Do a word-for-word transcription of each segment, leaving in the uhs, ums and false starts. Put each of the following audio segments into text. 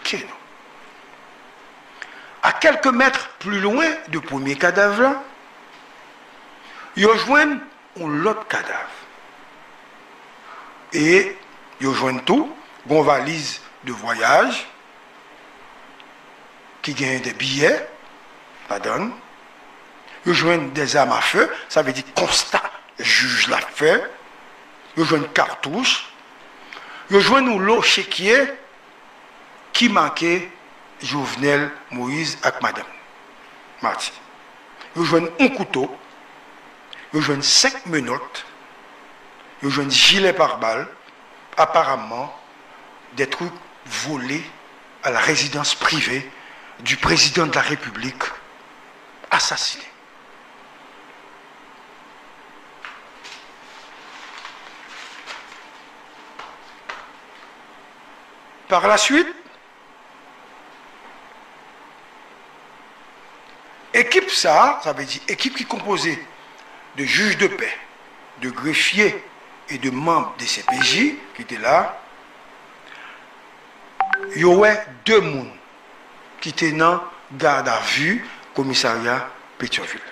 chez nous. À quelques mètres plus loin de premye kadav la, yo jwenn yon lòt kadav. E yo jwenn tou yon valiz de vwayaj ki genyen de biyè ladan l. Yo jwenn de zam a fe, sa vle di konsta jij la fè. Yo jwenn katouch. Yo jwenn yon lo chekye ki make Jovenel Moïse ak madanm Martine. Yo jwenn yon kouto, yo jwenn senk menòt, yo jwenn jilè pare bal, apparemment des trucs volés à la résidence privée du président de la République assassiné. Par la suite, ekip sa a, sa vle di ekip ki konpoze de jij de pè, de grefye e de manm de C P J ki te la, yo wè de moun ki te nan gadavi komisarya Petyonvil.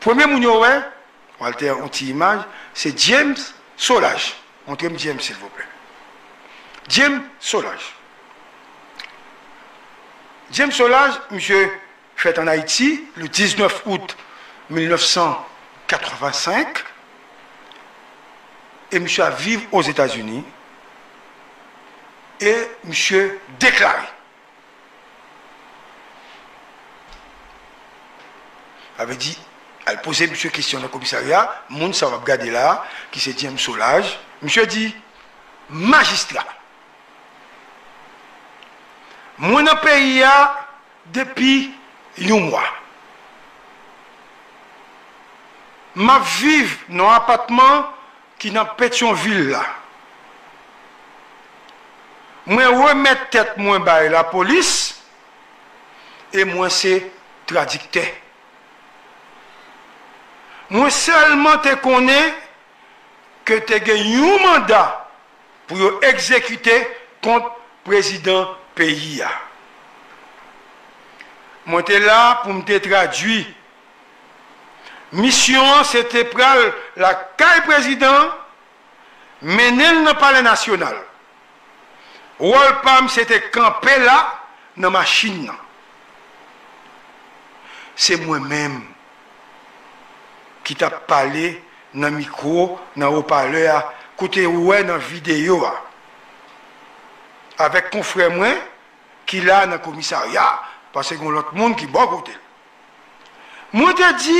Premye moun yo wè, Walter, yon ti imaj, se James Solages. Montre m James, silvouplè. James Solages. James Solages, misye fèt ann Ayiti le diznèf out mil nèf san katrevensenk, e misye ap viv Ozetazini, e misye deklare. Sa vle di, al poze misye kesyon nan komisarya, moun sa w ap gade la, ki se James Solages, misye di, majistra, mwen nan peyi a depi yon mwa. M ap viv nan yon apatman ki nan Petyonvil la. Mwen remèt tèt mwen bay lapolis e mwen se tradiktè. Mwen sèlman te konnen ke te gen yon manda pou yo egzekite kont prezidan peyi a. Mwen te la pou m te tradui. Misyon an se te pral lakay prezidan an, mennen l nan Palè Nasyonal. Wòl pa m se te kanpe la nan machin nan. Se mwen menm ki t ap pale nan mikwo, nan opalè a, kote ou wè nan videyo a, avèk konfrè mwen ki la nan komisarya, paske gen yon lòt moun ki bò kote l. Mwen te di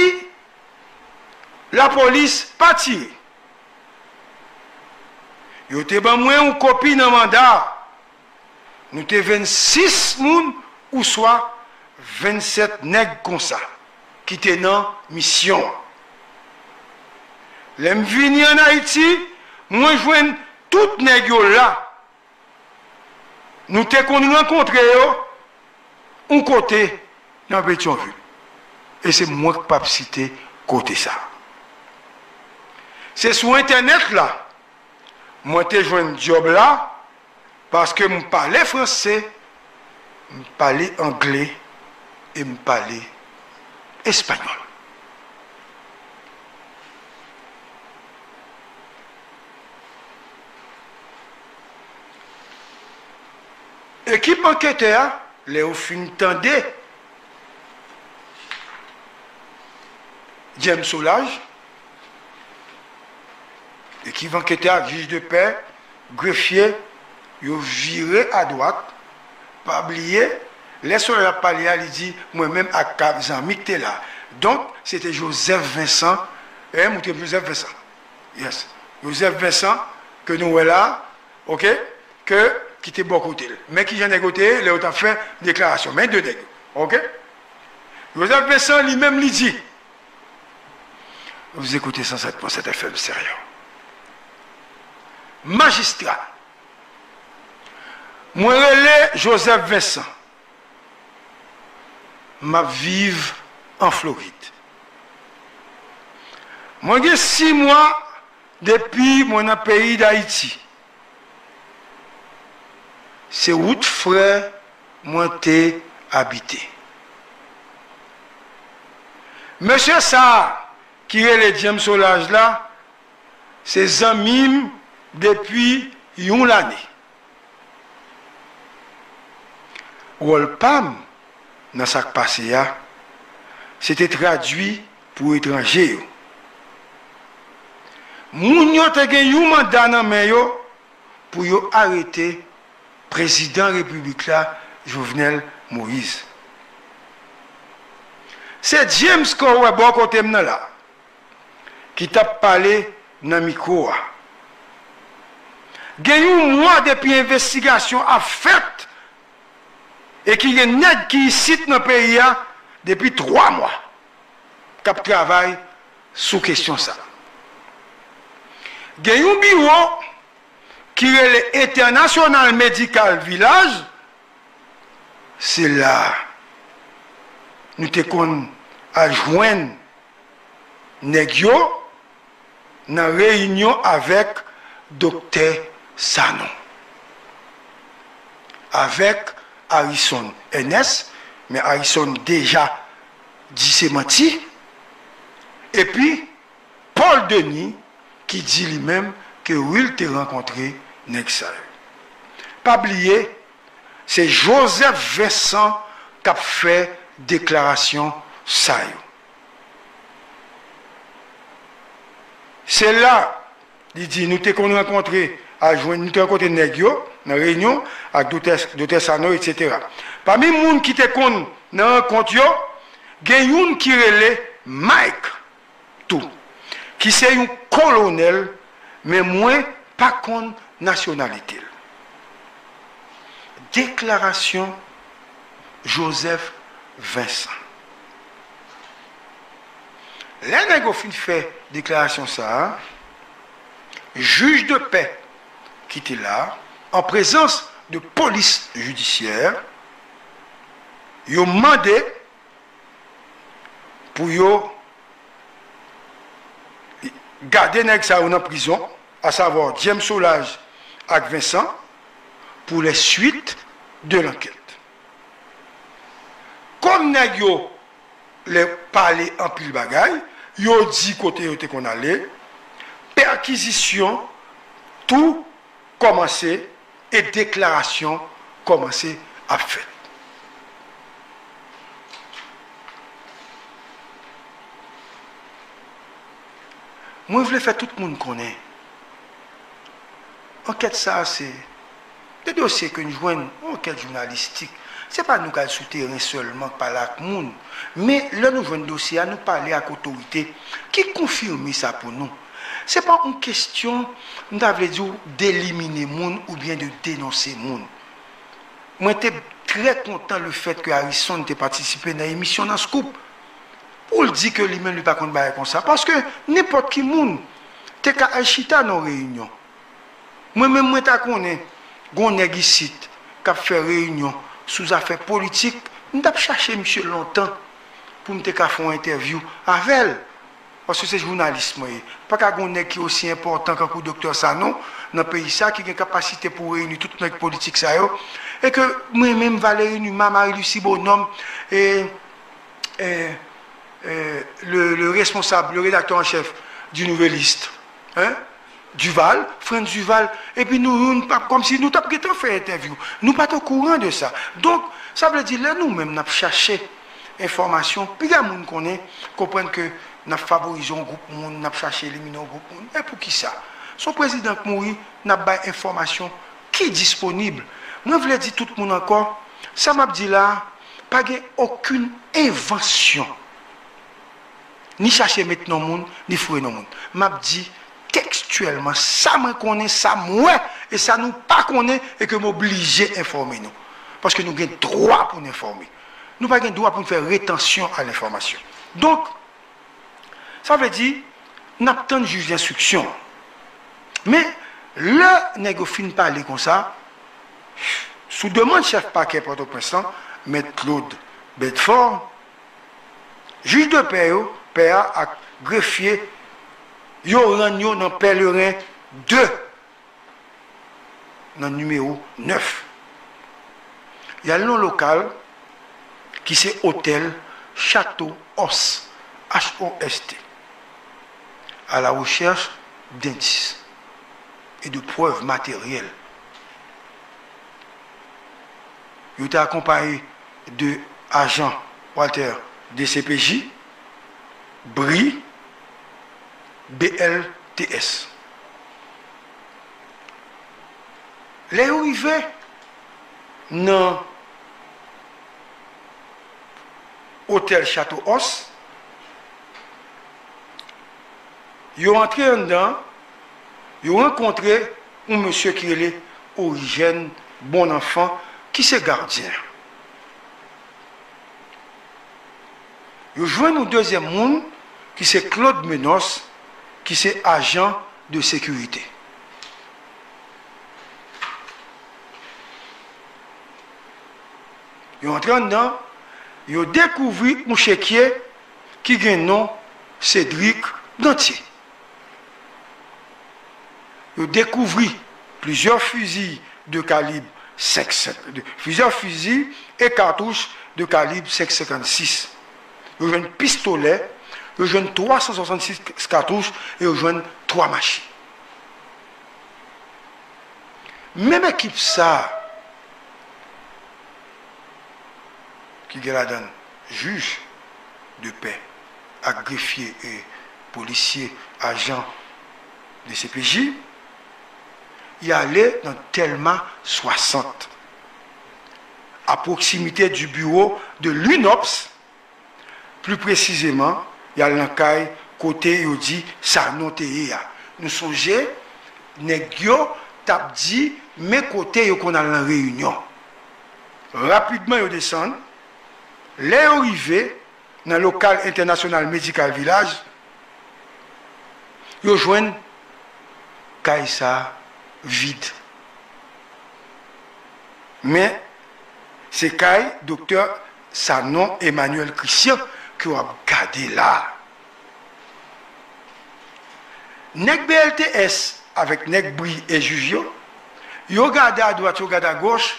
lapolis pa tire. Yo te ban mwen yon kopi nan manda a. Nou te vennsis moun ouswa vennsèt nèg konsa ki te nan misyon an. Lè m vini ann Ayiti, mwen jwenn tout nèg yo la. Nou te konn rankontre yo yon kote nan Petyonvil. E se mwen k p ap site kote sa. Se sou entènèt la mwen te jwenn djòb la, paske m pale franse, m pale angle e m pale espanyòl. Ekip anketè a, lè yo fin tande James Solages, ekip anketè ak jij de pè, grefye, yo vire adwat. Pa bliye, lè Solages ap pale a, li di, mwen menm ak ka-, zanmi k te la. Donk, se te Joseph Vincent, eh, montre m Joseph Vincent. Yes. Joseph Vincent, ke nou wè la, oke, ke, ki te bò kote l. Men kijan nèg yo te ye, lè yo t ap fè deklarasyon. Men de nèg yo, oke? Joseph Vincent, li menm, li di, Vous écoutez cent sept point sept F M Stereo. Majistra, mwen rele Joseph Vincent. M ap viv an Florid. Mwen gen sis mwa depi mwen nan peyi Dayiti. Se wout frè mwen te abite. Mesye sa a ki rele James Solages la, se zanmi m depi yon lane. Wòl pa m nan sa k pase a, se te tradui pou etranje yo. Moun yo te gen yon manda nan men yo pou yo arete prezidan repiblik la, Jovenel Moïse. Se James ke w wè bò kote m nan la, ki t ap pale nan mikwo a. Gen yon mwa depi envestigasyon ap fèt e ki gen nèg ki isit nan peyi a depi twa mwa k ap travay sou kesyon sa. Gen yon biwo ki rele International Medical Village, se la a nou te konn al jwenn nèg yo nan reyinyon avèk Doktè Sanon, avèk Harrison Ernest, men Harrison deja di se manti, epi Paul Denis ki di li menm ke wi, l te rankontre nèg sa yo. Pa bliye, se Joseph Vincent k ap fè deklarasyon sa yo. Se la, li di, nou te konn rankontre, al jwenn, nou te rankontre nèg yo nan reyinyon ak Doktè, Doktè Sanon, etsetera. Pami moun ki te konn nan rankont yo, gen youn ki rele Mike tou, ki se yon kolonèl, men mwen pa konn nasyonalite l. Deklarasyon Joseph Vincent. Lè nèg yo fin fè deklarasyon sa a, jij de pè ki te la, an prezans de polis jidisyè, yo mande pou yo gade nèg sa yo nan prizon, asavwa James Solages ak Vincent, pour les suites de l'enquête. Kòm nèg yo lè pale anpil bagay, yo di kote yo te konn ale, pèkizisyon tou kòmanse e deklarasyon kòmanse ap fèt. Mwen vle fè tout moun konnen, ankèt sa a se de dosye ke n jwenn, yon ankèt jounalistik. Se pa nou k al sou teren sèlman k pale ak moun, men lè nou jwenn dosye a, nou pale ak otorite ki konfime sa pou nou. Se pa yon kesyon, m ta vle di w, delimine moun oubyen de denonse moun. Mwen te trè kontan lefèt ke Harrison te patisipe nan emisyon nan Scoop pou l di ke li menm li pa konn bagay konsa. Paske nenpòt ki moun te ka al chita nan yon reyinyon. Mwen menm, mwen ta konnen gon nèg isit k ap fè reyinyon sou zafè politik, m t ap chache misye lontan pou m te ka fè yon entèvyou avè l. Paske se jounalis mwen ye. Pa ka gon nèg ki osi enpòtan kankou Doktè Sanon nan peyi sa, ki gen kapasite pou reyini tout nèg politik sa yo. E ke mwen menm, Valéry Numa, Marie Lucie Bonhomme, e, e, e, le, le responsable, le rédacteur en chef du Nouvelliste, hein? Duval, Frantz Duval, epi nou youn p ap, kòmsi nou t ap gentan fè entèvyou. Nou pa t okouran de sa. Donk, sa vle di, lè nou menm n ap chache enfòmasyon, piga moun konnen, konprann ke n ap favorize yon gwoup moun, n ap chache elimine yon gwoup moun. E poukisa? Se yon prezidan k mouri, n ap bay enfòmasyon ki disponib. Mwen vle di tout moun ankò, sa m ap di la a, pa gen okenn envansyon. Ni chache met non moun, ni foure non moun. M ap di tekstyèlman sa mwen konnen, sa m wè, e sa nou pa konnen, e ke m oblije enfòme nou. Paske nou gen dwa pou n enfòme. Nou pa gen dwa pou n fè retansyon a lenfòmasyon. Donk, sa vle di, n ap tann jij denstriksyon. Men, lè nèg yo fin pale konsa, sou demann chèf pakè Pòtoprens lan, Mèt Claude Bedford, jij de pè yo, pè a ak grefye, yo rann yo nan Pèleren de, nan nimewo nèf. Y al nan lokal ki se otèl Chateau Host, H O S T, à la recherche d'indices et de preuves matérielles. Yo te akonpaye de ajan Walter, D C P J, bri, B L T S. Lè yo rive nan otèl Chateau Host, yo antre anndan, yo rankontre yon mesye ki rele Origène Bonenfant, ki se gadyen. Yo jwenn yon dezyèm moun ki se Claude Menos, ki se ajan de sekirite. Yo antre anndan, yo dekouvri yon chekye ki gen non Cédric Gantier. Yo dekouvri plizyè fizi de kalib senk, senk, de, plizyè fizi e katouch de kalib senk senkannsis. Yo jwenn pistolè, yo jwenn twa san swasannsis katouch e yo jwenn twa machin. Menm ekip sa a, ki gen ladan l jij de pè ak grefye e polisye, ajan de C P J, y ale nan Tèlma swasant, à proximité du bureau de l'UNOPS. Pli presizeman, y al nan kay kote yo di Sanon te ye a. Nou sonje, nèg yo t ap di men kote yo konn al nan reyinyon. Rapidman, yo desann. Lè yo rive nan lokal Entènasyonal Medikal Vilaj, yo jwenn kay sa a vid. Men, se kay doktè Sanon Emmanuel Christian ke w ap gade la a. Nèg B L T S avèk nèg bri e jij yo, yo gade adwat, yo gade agoch,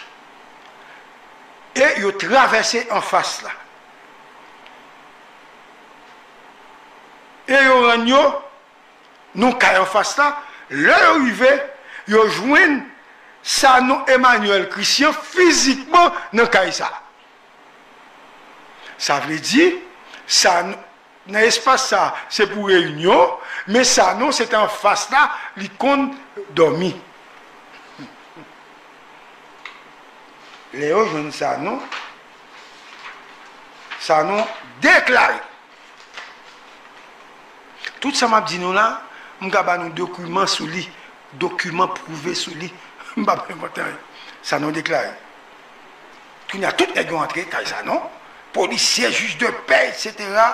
e yo travèse anfas la. E yo rann yo nan kay anfas la. Lè yo rive, yo jwenn Sanon Emmanuel Christian fizikman nan kay sa. Sa vle di, Sanon, nan espas sa, se pou reyinyon, men Sanon, se te anfas la, li konn dòmi. Lè yo jwenn Sanon, Sanon deklare. Tout sa m ap di nou la, m ka ba nou dokiman sou li, dokiman pwouve sou li. M p ap envante anyen. Sanon deklare. Kounye a, tout nèg yo antre kay Sanon, polisye, jij de pè, etsetera.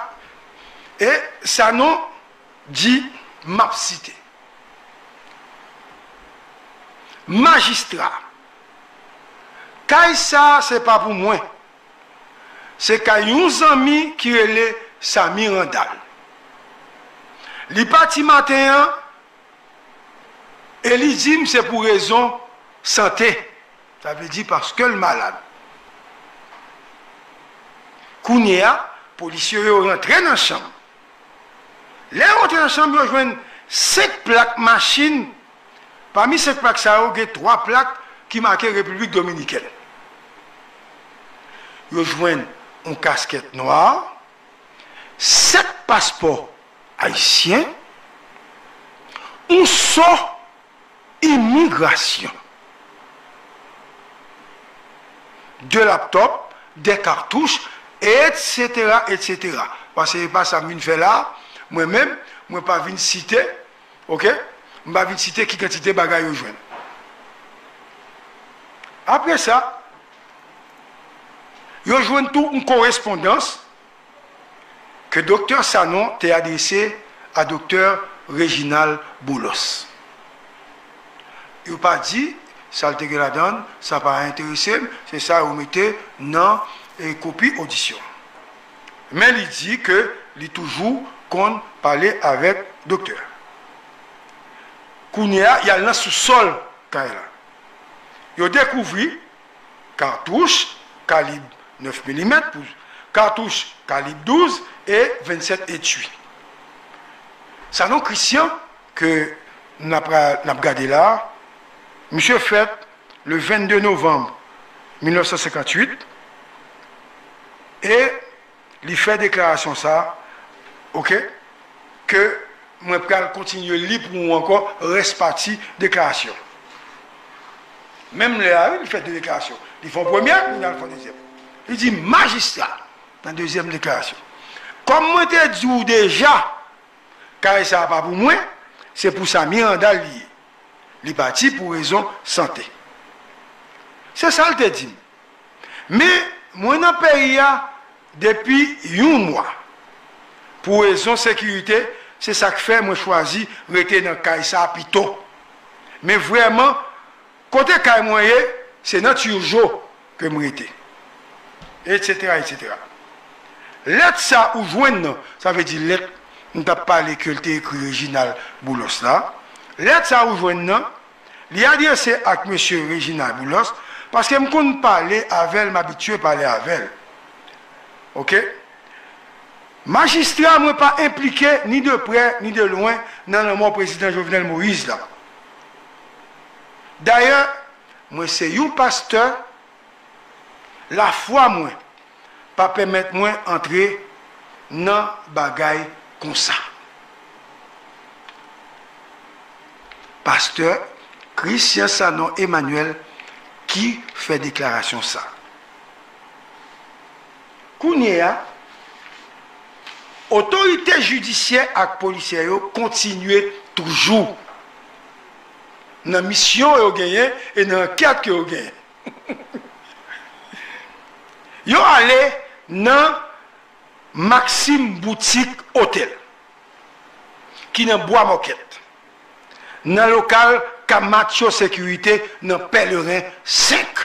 E Sanon di, m ap site, Majistra, kay sa a se pa pou mwen. Se kay yon zanmi ki rele Samy Randal. Li pati maten an e li di m se pou rezon sante. Sa vle di paske l malad. Kounye a, polisye yo rantre nan chanm. Lè yo rantre nan chanm, yo jwenn senk plak machin. Pami senk plak sa yo, gen twa plak ki make Repiblik Dominikèn. Yo jwenn yon kaskèt nwa, sèt paspò ayisyen, yon so imigrasyon, de laptòp, de katouch, etsetera, etsetera. Paske se pa sa m vin fè la, mwen menm, mwen pa vin site, oke? M pa vin site ki kantite bagay yo jwenn. Apre sa, yo jwenn tou yon korespondans ke doktè Sanon te adrese a doktè Reginald Boulos. Yo pa di sa l te gen ladan l, sa pa enterese m, se sa yo mete nan, e, kopi odisyon. Men li di ke li toujou konn pale avèk doktè. Kounye a, y al nan sousòl kay la. Yo dekouvri katouch, kalib nèf milimèt, pou katouch kalib douz e vennsèt etui. Sanon Christian, ke n ap, n ap gade la a, misye fèt le vennde novanm mil nèf san senkantuit, e li fè deklarasyon sa a, oke, ke mwen pral kontinye li pou ou ankò rès pati deklarasyon. Menm lè a, wi, li fè de deklarasyon. Li fè yon premye, kounye a l fè yon dezyèm. Li di, "Majistra," nan dezyèm deklarasyon, "kòm mwen te di w deja, kay sa a pa pou mwen, se pou sa Miranda l ye. Li pati pou rezon sante." Se sa l te di m. Men, mwen nan peyi a depi yon mwa. Pou rezon sekirite, se sa k fè mwen chwazi rete nan kay sa a pito. Men vrèman, kote kay mwen ye, se nan Turgeau ke m rete. Etsetera, etsetera. Lèt sa ou jwenn nan, sa vle di lèt m t ap pale ke l te ekri Reginald Boulos la. Lèt sa ou jwenn nan, li adrese ak mesye Reginald Boulos, paske m konn pale avè l, m abitye pale avè l. Oke? Majistra, mwen pa enplike ni de prè ni de lwen nan lanmò prezidan Jovenel Moïse la. Dayè, mwen se yon pastè, lafwa mwen pa pèmèt mwen antre nan bagay konsa. Pastè Christian Sanon Emmanuel ki fè deklarasyon sa. Kounye a, otorite jidisyè ak polisyè yo kontinye toujou nan misyon yo genyen e nan ankèt ke yo genyen. Yo ale nan Maxim Boutique Hotel, ki nan Bwa Mòkèt, nan lokal Camacho Sécurité nan Pèleren senk.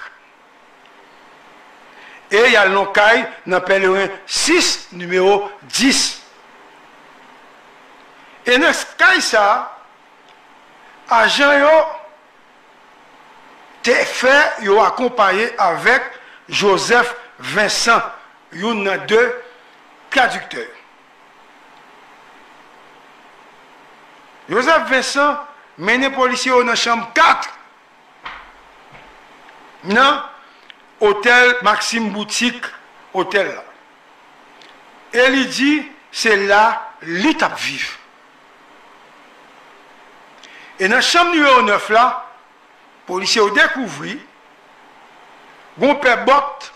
E y al nan kay nan Pèleren sis, nimewo dis. E nan kay sa a, ajan yo te fè yo akonpaye avèk Joseph Vincent, youn nan de tradiktè yo. Joseph Vincent mennen polisye yo nan chanm kat nan otèl Maxim Boutique, otèl la. E li di se la li t ap viv. E nan chanm nimewo nèf la, polisye yo dekouvri yon pè bòt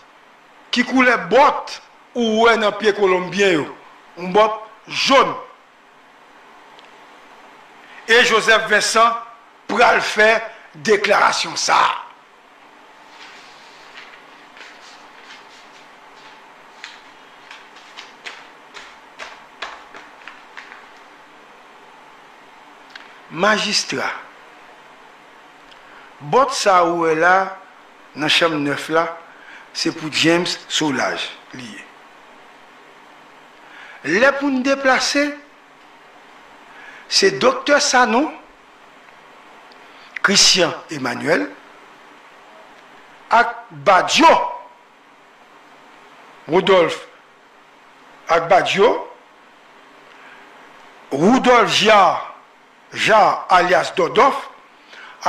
ki koulè bòt ou wè nan pye kolonbyen yo, yon bòt jòn. E Joseph Vincent pral fè deklarasyon sa a. Majistra, bòt sa ou wè la nan chanm nèf la, se pou James Solages li ye. Lè pou n deplase, se Doktè Sanon, Christian Emmanuel, ak Badio, Rodolphe, ak Badio, Rudolphe Jaar, Jaar alyas Dòdòf,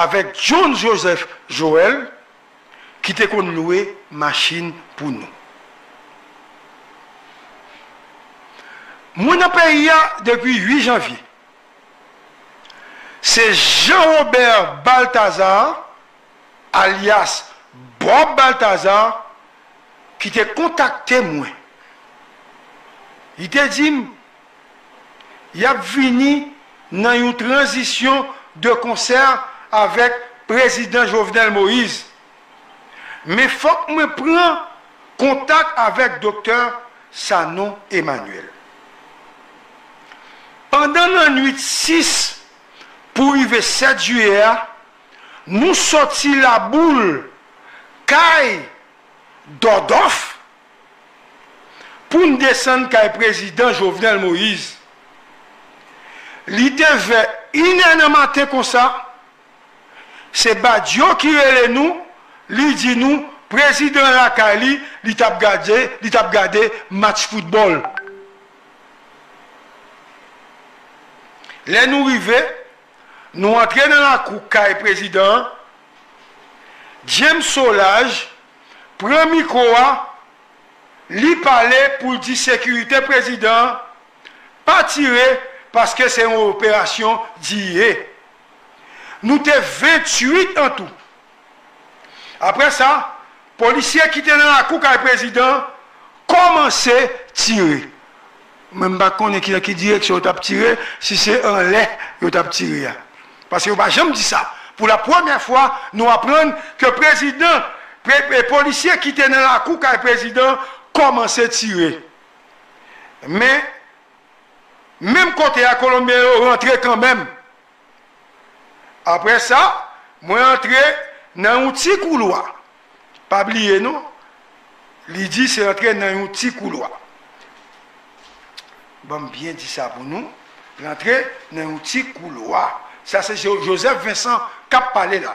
avèk John Joseph Joël, ki te konn lwe machin pou nou. Mwen nan peyi a depi uit janvye. Se Jean Robert Balthazar, alyas Bob Balthazar, ki te kontakte mwen. Li te di m, y ap vini nan yon tranzisyon de konsè avèk Prezidan Jovenel Moïse. Men fòk mwen pran kontak avèk Doktè Sanon Emmanuel. Pandan lannwit sis pou rive sèt jiyè a, nou sòti Laboul, kay Dòdòf, pou n desann kay Prezidan Jovenel Moïse. Li te vè inè nan maten konsa, se Badio ki rele nou, li di nou Prezidan lakay li, li t ap gade, li t ap gade match foutbòl. Lè nou rive, nou antre nan lakou kay prezidan an. James Solages pran mikwo a, li pale pou l di sekirite prezidan an pa tire paske se yon operasyon D E A. Nou te venntuit an tou. Apre sa, polisye ki te nan lakou kay prezidan kòmanse tire. Mwen m pa konnen ki, nan ki direksyon yo t ap tire, si se anlè yo t ap tire a. Paske yo pa janm di sa. Pou la premyè fwa, nou aprann ke prezidan, pre, e polisye ki te nan lakou kay prezidan kòmanse tire. Men, menm kote a, Kolonbyen yo rantre kanmenm. Apre sa, mwen antre nan yon ti koulwa. Pa bliye non, li di se antre nan yon ti koulwa. Ban m byen di sa pou nou. L antre nan yon ti koulwa. Sa se Jo-, Joseph Vincent k ap pale la.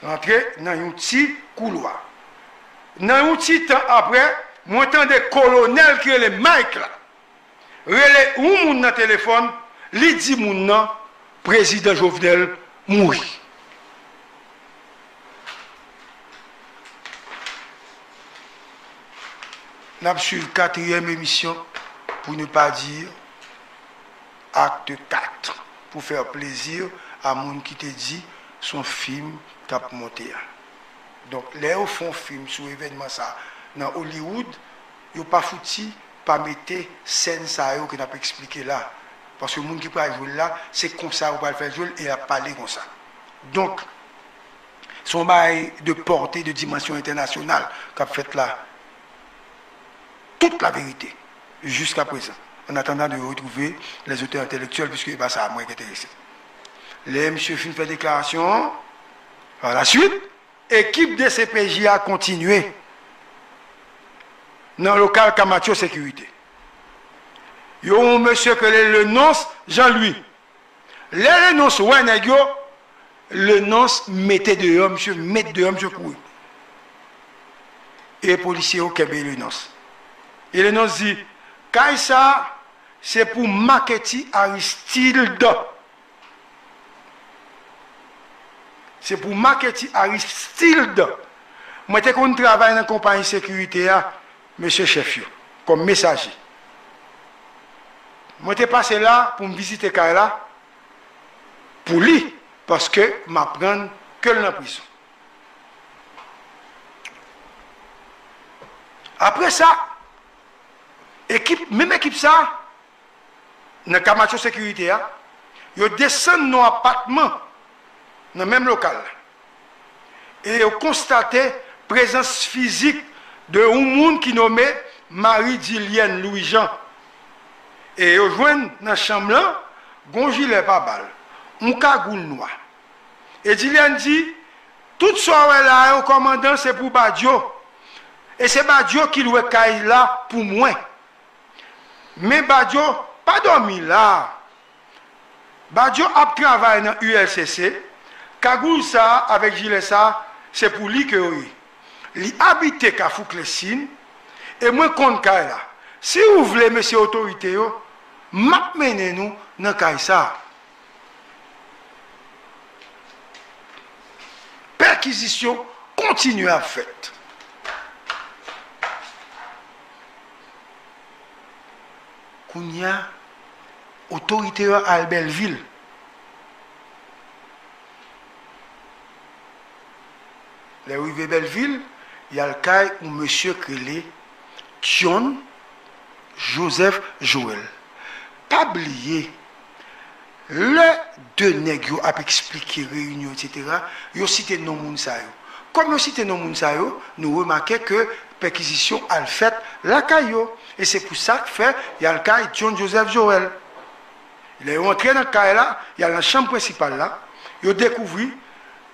L antre nan yon ti koulwa. Nan yon ti tan apre, mwen tande kolonèl ki rele Mike la rele yon moun nan telefòn, li di moun nan, Prezidan Jovenel mouri. N ap swiv katriyèm emisyon, pou ne pa di akte kat, pou fè plezi a moun ki te di se yon fim k ap monte a. Donk, lè yo fè yon fim sou evènman sa a nan Hollywood, yo pa fouti pa mete sèn sa yo ke n ap eksplike la. Paske moun ki pral jwe l la, se konsa yo pral fè l jwe l e l ap pale konsa. Donk, se yon bagay de pòte, de dimansyon entènasyonal k ap fèt la. Toute la vérité, jusqu'à présent, en attendant de retrouver les auteurs intellectuels, puisque se pa sa mwen ki enterese. Lè misye fin fè deklarasyon an, pa la swit, ekip D C P J a kontinye nan lokal Camacho Sécurité. Yo yon mesye ke rele Lenonce Jean Louis. Lè Lenonce wè nèg yo, Lenonce mete deyò misye, met deyò misye kouri. E polisye yo kenbe Lenonce. E Lenonce di, kay sa, se pou Marquetty Aristide. Se pou Marquetty Aristide. Mwen te konn travay nan konpayi sekirite a, mesye chèf yo, kòm mesaje. Mwen te pase la pou m vizite kay la, pou li, paske m aprann ke l nan prizon. Apre sa, ekip, menm ekip sa, nan Camacho Sécurité a, yo desann nan yon apatman nan menm lokal la. E yo konstate prezans fizik de yon moun ki nonmen Marie Dilienne Louis Jean. E yo jwenn nan chanm lan, gon jilè pa bal, yon kagoul nwa. E Dilienne di, tout sa w wè la yo, kòmandan, se pou Badio. E se Badio ki lwe kay la pou mwen. Men Badio pa dòmi la. Badio ap travay nan U L C C. Kagoul sa a avèk jilè sa a, se pou li ke yo ye. Li abite Kafou Klesin, e mwen konn kay la. Si w vle, mesye otorite yo, m ap mennen nou nan kay sa a. Pèkizisyon kontinye ap fèt. Kounye a, otorite yo al Bèlvil. Lè yo rive Bèlvil, y al kay yon mesye k rele John Joseph Joël. Pa bliye, lè de nèg yo ap eksplike reyinyon, etsetera, yo site non moun sa yo. Kòm yo site non moun sa yo, nou remake ke pèkizisyon al fèt lakay yo. E se pou sa k fè y al kay John Joseph Joël. Lè yo antre nan kay la, y al nan chanm prensipal la, yo dekouvri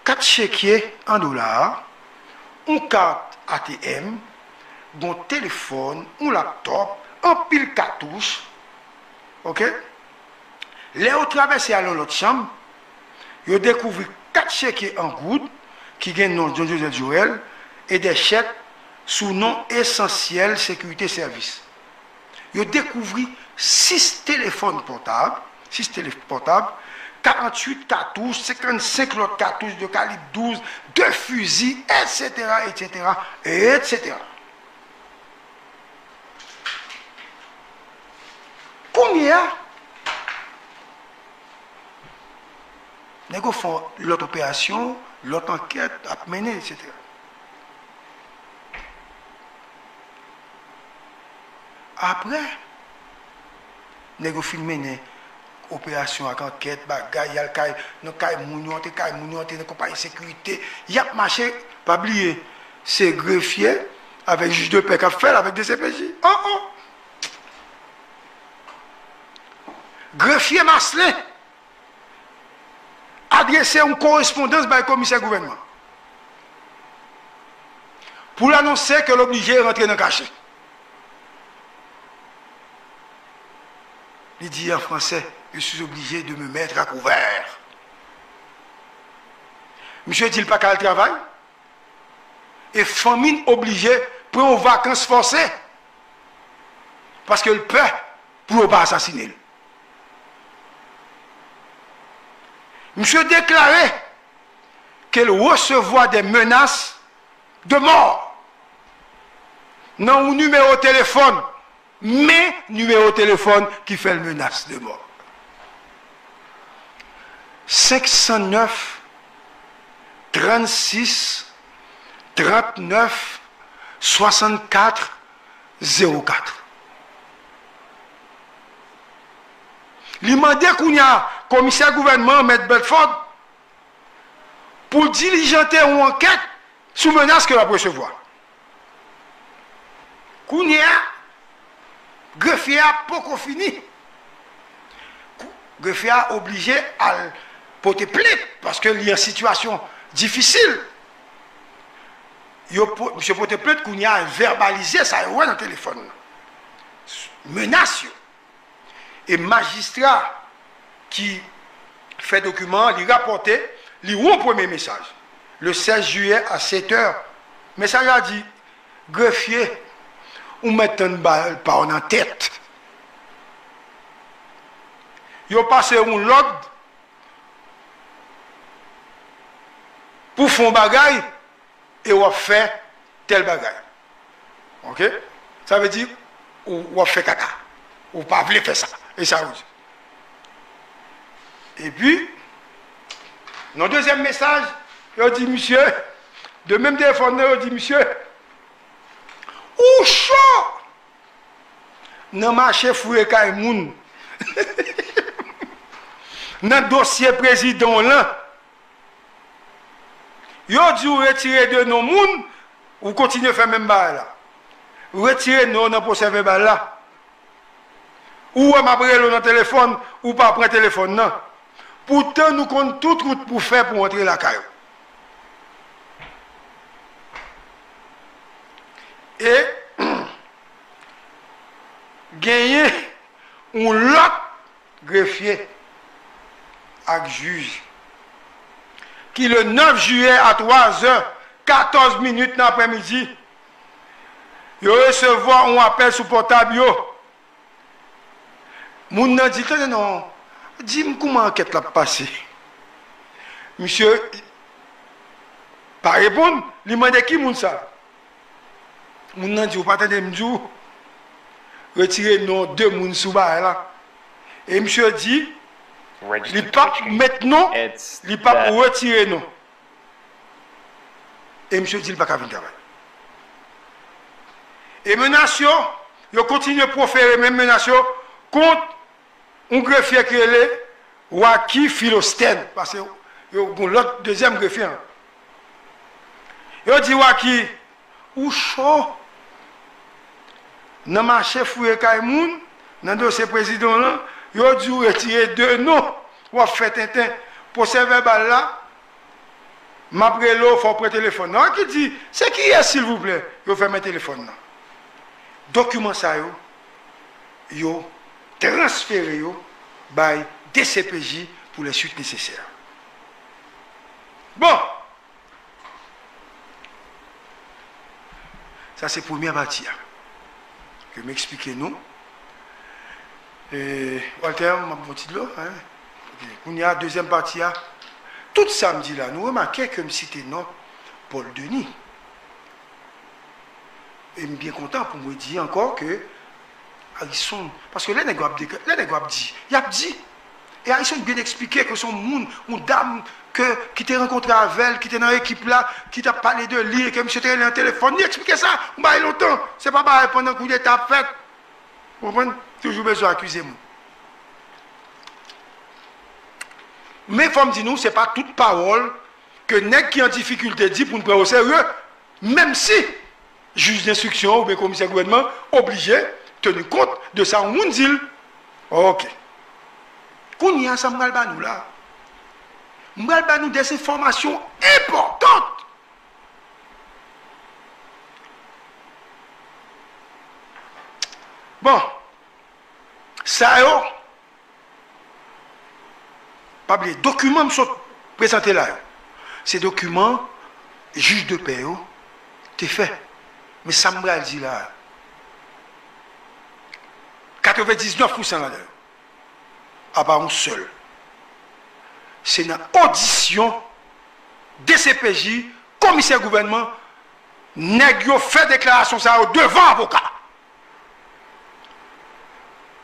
kat chekye an dola, yon kat A T M, yon telefòn, yon laptòp, anpil katouch. Oke? Lè yo travèse al nan lòt chanm, yo dekouvri kat chekye an goud ki gen non John Joseph Joël e dè chèk sou non Essentiel Sécurité Service. Yo dekouvri sis telefòn pòtab, sis telefòn pòtab, karanntuit katouch, senkannsenk lòt katouch de kalib douz, de fizi, etsetera, etsetera, etsetera. Kounye a, nèg yo fè lòt operasyon, lòt ankèt ap mennen, etsetera. Apre, nèg yo fin mennen operasyon ak ankèt, bagay, y al kay, nan kay moun yo, antre kay moun yo, antre nan konpayi sekirite, y ap mache, pa bliye, se grefye avèk jij de pè k ap fè l avèk D C P J. Oh, oh! Grefye Marcelin adrese yon korespondans bay komisè gouvènman pou l anonse ke l oblije rantre nan kache. Li di an fransè, je suis obligé de me mettre à couvert. Misye di l pa ka al travay, e fanmi l oblije pran yon vakans fòse, paske l pè pou yo pa asasine l. Misye deklare ke l resevwa de menas de mò nan yon nimewo telefòn, men nimewo telefòn ki fè l menas de mò. Senk san nèf, trannsis, trannèf, swasannkat, zewo kat. Li mande kounye a komisè gouvènman an, Mèt Bedford, pou l dilijante yon ankèt sou menas ke l ap resevwa. Kounye a, grefye a poko fini. Kou-, grefye a oblije al pote plent paske li an sitiyasyon difisil. Yo po-, misye pote plent, kounye a vèbalize sa yo wè nan telefòn nan. Menas yo. E majistra ki fè dokiman an, li rapòte, li wè yon premye mesaj. Le sèz jiyè a sèt è, mesaj la di, grefye, ou mèt tann bal pa w nan tèt. Yo pase yon lòd pou fè yon bagay, e w ap fè tèl bagay. Oke? Sa vle di, ou, w ap fè kaka. Ou pa vle fè sa. E sa yo di. Epi, nan dezyèm mesaj, yo di misye, de menm telefòn nan, yo di misye, ou cho! Nan mache fouye kay moun. Nan dosye prezidan w lan, yo di w retire de non moun, ou kontinye fè menm bagay la. Retire non w nan pwosè vèbal la. Ou wè m ap rele w nan telefòn, ou pa pran telefòn nan. Poutan nou konn tout wout pou fè pou antre lakay ou. E genyen yon lòt grefye ak jij ki le nèf jiyè a twa zè katòz minit nan aprèmidi, yo resevwa yon apèl sou pòtab yo. Moun nan di, tande non, di m kouman ankèt la ap pase. Misye pa reponn, li mande ki moun sa. Moun nan di, ou pa tande m di w, retire non de moun sou bagay la. E misye di, li p ap met non, li p ap retire non. E misye di l pa ka vin travay. E menas yo, yo kontinye pwofere menm menas yo kont yon grefye ki rele Waki Filostèn, paske yo gon lòt dezyèm grefye an. Yo di Waki, ou cho! Nan mache fouye kay moun, nan dosye prezidan w lan, yo di w retire de non, w ap fè tenten. Pwosè vèbal la, m ap rele w, fò w pran telefòn nan. Waki di, se kiyès, silvouplè? Yo fèmen telefòn nan. Dokiman sa yo, yo transfere yo bay D C P J pou les suites nécessaires. Bon, Sa se premyè pati a. Ke m eksplike nou. E, Walter, m ap bon ti dlo, hein? Ok. Kounye a, dezyèm pati a. Tout sa m di la, nou remake ke m site non Paul Denis. E m byen kontan pou mwen di ankò ke Harrison, paske lè nèg yo ap dekla-, lè nèg yo ap di, y ap di. E Harrison byen eksplike ke se yon moun, yon dam ke, ki te rankontre avè l, ki te nan ekip la, ki t ap pale de li, e ke misye te rele nan telefòn. Li eksplike sa, yon bagay lontan. Se pa bagay pandan koudeta ap fèt. Ou konprann? Toujou bezwen akize moun. Men fò m di nou, se pa tout pawòl ke nèg ki an difikilte di pou n pran o serye, menm si jij denstriksyon oubyen komisè gouvènman oblije teni kont de sa yon moun di l. Ok. Kounye a, sa m pral ba nou la, m pral ba nou de enfòmasyon enpòtan. Bon, sa yo, pa bliye, dokiman m sot prezante la yo, se dokiman jij de pè yo te fè. Men sa m pral di la, katrevendiznèf pousan ladan yo, apa yon sèl, se nan odisyon D C P J, komisè gouvènman, nèg yo fè deklarasyon sa yo devan avoka.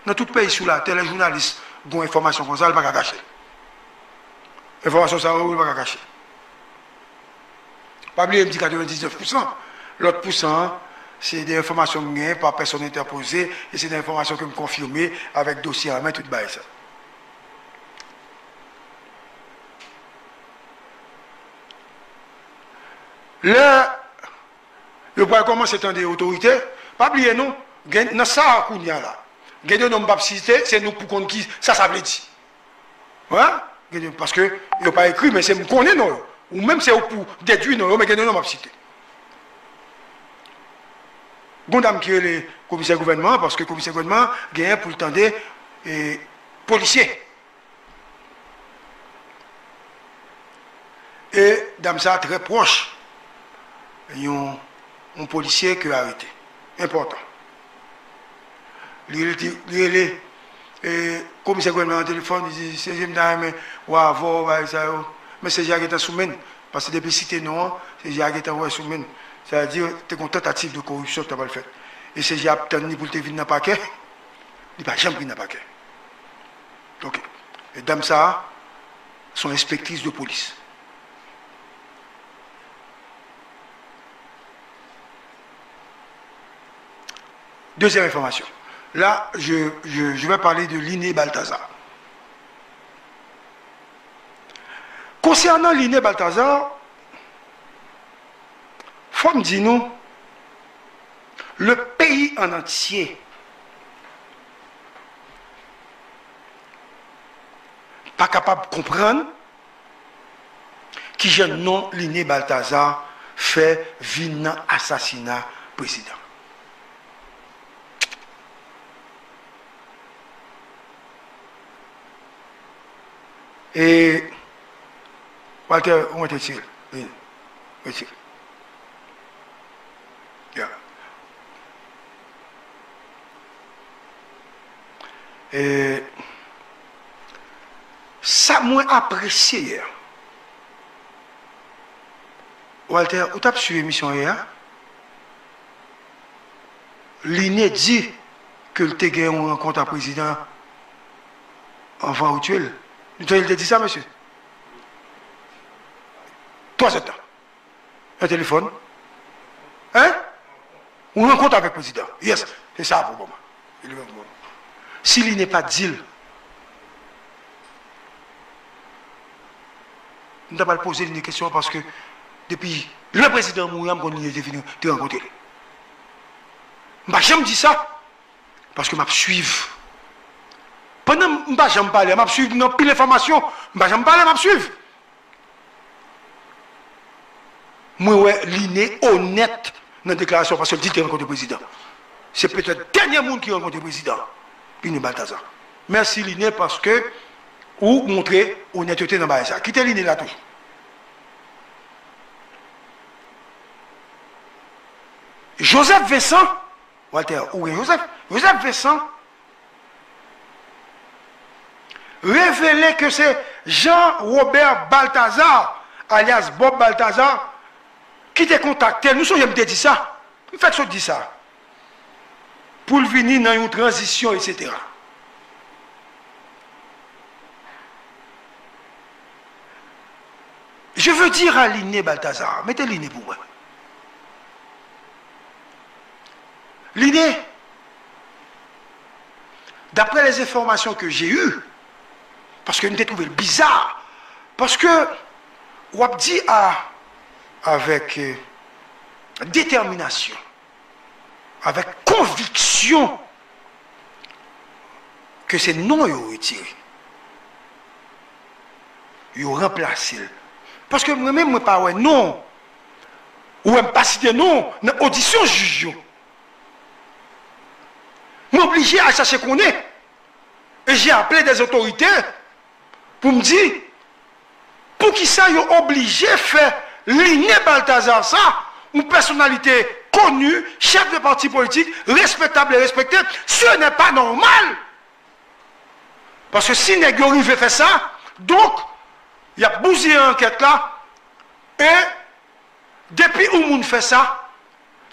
Nan tout peyi sou latè, lè jounalis gon enfòmasyon konsa, li pa ka kache l. Enfòmasyon sa yo, li pa ka kache. Pa bliye, m di katrevendiznèf pousan. Lòt pousan an, se de enfòmasyon m genyen pa pèsòn entèpoze, e se de enfòmasyon ke m konfime avèk dosye an men, tout bagay sa. Lè yo pral kòmanse tande otorite, pa bliye non, gen, nan sa a kounye a la, gen de non m p ap site, se nou k pou konn ki sa sa vle di. Wi, gen de, paske yo pa ekri, men se m konnen non yo. Ou menm se ou k pou dedui non yo, men gen de non m ap site. Gon dam ki rele komisè gouvènman an, paske komisè gouvènman an genyen pou l tande, e, polisye. E dam sa a trè pwòch yon, yon polisye ke arete. Enpòtan. Li rele, li rele, e, komisè gouvènman nan telefòn, li di, "C J, m ta renmen wè avè w, bagay sa yo." Men C J a gentan sou men l, paske depi l site non an, C J a gentan wè sou men l. Sa vle di, te gon tantativ de koripsyon ki ta pral fèt. E C J ap tann li pou l te vin nan pakè, li pa janm vin nan pakè. Ok. E dam sa a, se yon enspektris de polis. Deuxième information. Là, je, je, je vais parler de Liné Balthazar. Concernant Liné Balthazar, fò m di nou, le pays en entier pa kapab konprann kijan non Liné Balthazar fè vin nan asasina prezidan. E Walter, ou mèt retire l. Vini. Retire l. Ya. E sa mwen apresye yè. Walter, ou t ap swiv emisyon yè a? Liné di ke l te gen yon rankont ak prezidan anvan yo tiye l. Nou tande l te di sa, mesye? Twazèdtan. Nan telefòn. Hein? Yon rankont avèk prezidan. Yes, se sa pou mwen. Si Liné pa t di l, m ta pral poze Liné kesyon an, paske depi lè prezidan an mouri a, m konn Liné te vin, te rankontre l. M pa janm di sa, paske m ap swiv. Pandan m pa janm pale a, m ap swiv, m nan pil enfòmasyon, m pa janm pale, m ap swiv. Mwen wè Liné onèt nan deklarasyon, paske l di l te rankontre prezidan. Se petèt dènye moun ki rankontre prezidan, Liné Balthazar. Mèsi Liné, paske ou montre onètete nan bagay sa. Kite Liné la toujou. Joseph Vincent, Walter, ou gen Joseph? Joseph Vincent revele ke se Jean Robert Balthazar, alyas Bob Balthazar, ki te kontakte l. Nou sonje m te di sa? M fèk sot di sa. Pou l vini nan yon tranzisyon, etsetera. Je veux dire à Liné Balthazar, mete Liné pou mwen. Liné, d'après les informations que j'ai eues, paske m te twouve l biza, paske w ap di a, avèk, euh, detèminasyon, avèk konviksyon, ke se non yo retire. Yo ranplase l. Paske mwen menm, mwen pa wè non. Ou wè m pa site non nan odisyon jij yo. Mwen oblije al chache konnen. E j'ai appelé des autorités pou m di, poukisa yo oblije fè Liné Balthazar sa, yon pèsonalite koni, chèf de pati politik, respektab e respekte, ce n'est pas normal. Paske si nèg yo rive fè sa, donk, y ap bouzeye ankèt la, e depi yon moun fè sa,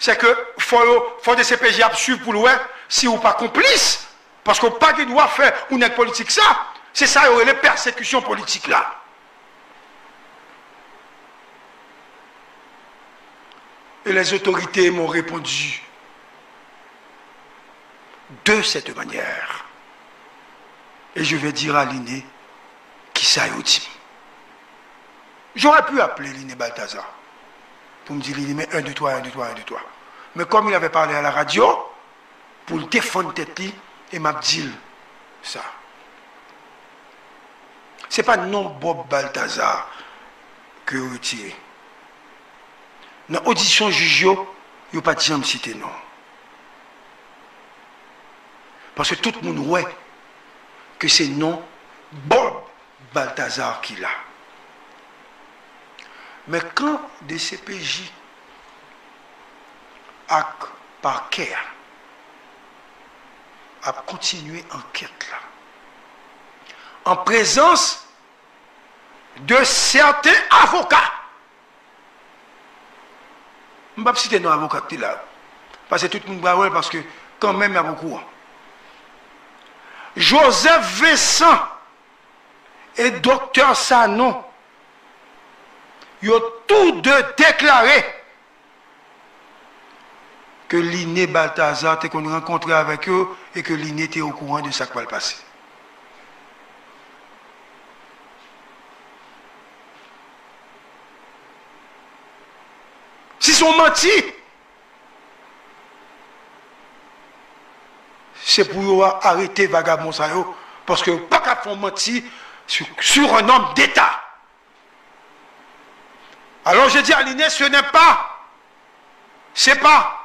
se ke fò yo, fò D C P J ap swiv pou l wè si ou pa konplis, paske w pa gen dwa fè yon nèg politik sa, se sa yo rele pèsekisyon politik la. Et les autorités m'ont répondu de cette manière. Et je vais dire à Liné kisa yo di m. J'aurais pu appeler Liné Balthazar pou m di Liné, men un, deux, trois, un, deux, trois, un, deux, trois. Men kòm il avait parlé à la radio, pou l defann tèt li, e m ap di l sa. Se pa non Bob Balthazar ke yo retire. Nan odisyon jij yo, yo pa t janm site non. Paske tout moun wè ke se non Bob Balthazar ki la. Men kan D C P J ak pakè a ap kontinye ankèt la, an prezans de sèten avoka. M p ap site non avoka ki te la yo. Paske tout moun pral wè l, paske kanmenm y ap okouran. Joseph Vincent e Doktè Sanon, yo tou de deklare ke Liné Balthazar te konn rankontre avèk yo e ke Liné te okouran de sa k pral pase. Si se yon manti, se pou yo arete vagabon sa yo, paske yo pa ka fè yon manti sur, sur un homme d'État. Alors je dis à Liné, ce n'est pas, se pa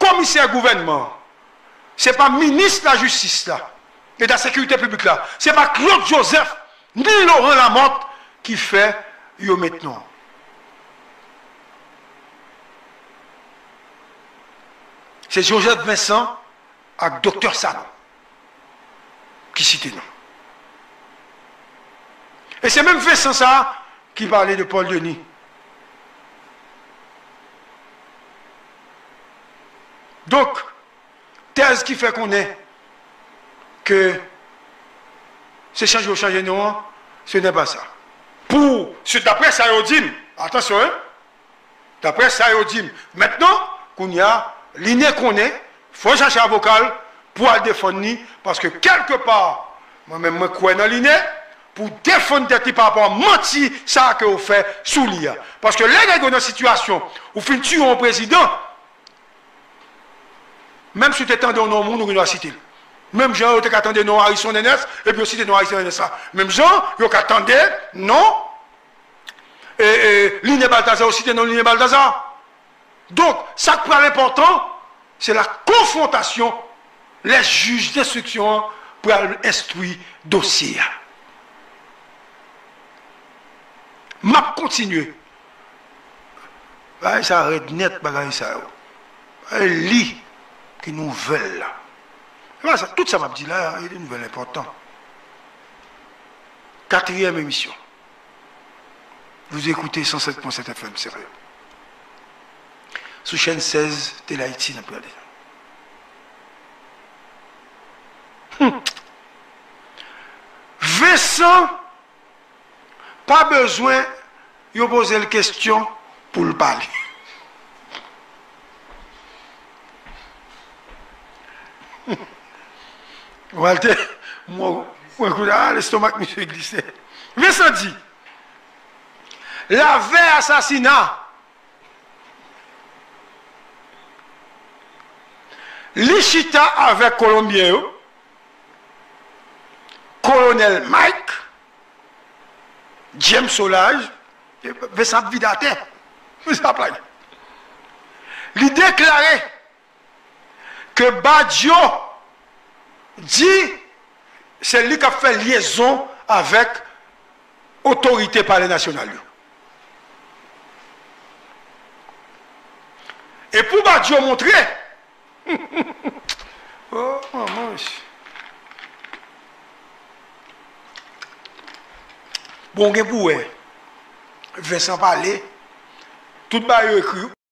komisè gouvènman, se pa minis lajistis la e de la sekirite piblik la, se pa Claude Joseph ni Laurent Lamothe ki fè yo met non. Se Joseph Vincent ak Doktè Sanon ki site non. E se menm Vincent sa a ki pale de Paul Denis. Donk, tèz ki fè konnen ke se chanje yo chanje non an, se nè pa sa. Pou, se daprè sa yo di m, atansyon, en, daprè sa yo di m. Mentnan, kounye a, Liné konnen, fò l chache avoka l pou al defann li, paske kèlke pa, mwen menm, mwen kwè nan Liné, pou defann tèt li pa rapò a manti sa a ke yo fè sou li a. Paske lè nèg yo nan sitiyasyon, ou fin tiye yon prezidan, menm si w te tande yon non moun, ou gen dwa site l. Menm jan yo te ka tande non Harrison Ernest, epi yo site non Harrison Ernest la. Menm jan yo ka tande non, e, e, Liné Balthazar, yo site non Liné Balthazar. Donk, sa k pral enpòtan, se la konfwontasyon lè jij denstriksyon an pral enstwi dosye a. M ap kontinye. Bagay sa rèd nèt, bagay sa yo. Li ki nouvèl la. E pa sa, tout sa m ap di la, e de nouvèl enpòtan. Katriyèm emisyon. Vous écoutez cent sept point sept F M Stereo. Sou chèn sèz, Tele Ayiti, n ap gade. Hmm. Vincent pa bezwen yo poze l kesyon pou l pale. Walter, mwen, mwen koute, ah, lestomak misye glise. Vincent di, lavè asasina, li chita avèk Kolonbyen yo, Kolonèl Mike, James Solages, Vincent ap vide atè. Vincent ap lage. Li deklare ke Badio di se li k ap fè lyezon avèk otorite Palè Nasyonal yo. E pou Badio montre, oh, manman, mesye. Bon, gen pou wè. Vincent pale. Tout bagay yo ekri.